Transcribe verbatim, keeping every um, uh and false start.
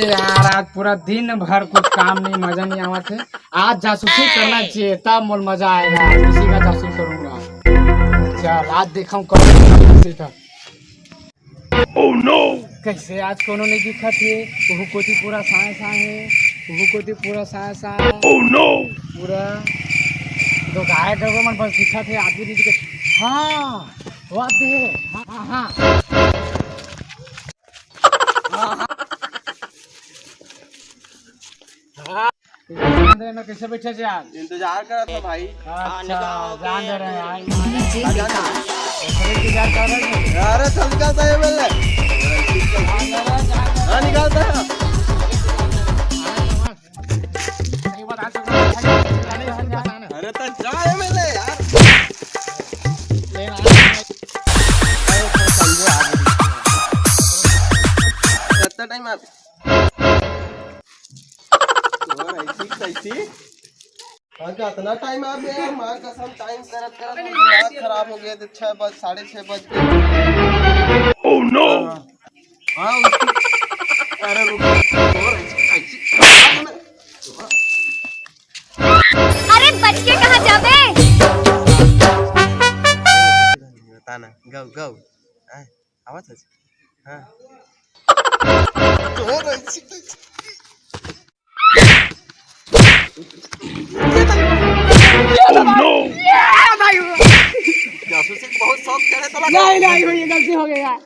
यार, आज पूरा दिन भर कुछ काम नहीं, मजा नहीं आवत हे। आज जासूसी करना चाहिए, तब मोल मजा आएगा। आज किसी का जासूसी करूंगा। चल, आज देखा हूँ कौन जासूसी था। Oh no! कैसे आज कोनो नहीं दिखत हे? वहू कोती पूरा साए साए हे, वहू कोती पूरा साए साए। Oh no! पूरा दो गाय गरवा मन बस दिखत हे, आदमी नहीं दिखत। हाँ, वो आते हैं। हाँ, हाँ, हाँ। हाँ। जान दे ना, कैसे बैठे थे आज? इंतजार कर रहा था भाई। अच्छा, जान दे रहे हैं भाई। अरे, इंतजार कर रहे थे। अरे, चल निकलता है एमएलए। हाँ, निकलता है। सही बात, आज तो अरे, तो जा एमएलए यार। इतना टाइम आप और ऐसी तैसी। हाँ, कितना टाइम आप गए यार, माँ कसम, टाइम करत करत दिमाग खराब हो गया। तो छह बज, साढ़े छह बज गए। Oh no! हाँ, हाँ, उसकी, अरे रुक, और ऐसी, ऐसी। अरे बच के कहाँ जाबे? बता ना, गाओ, गाओ। हाँ, आवाज है। हाँ। और ऐसी, ऐसी। Oh no! जासूसी के बहुत शौक करे तो लगा। नहीं, नहीं, ये गलती हो गई यार।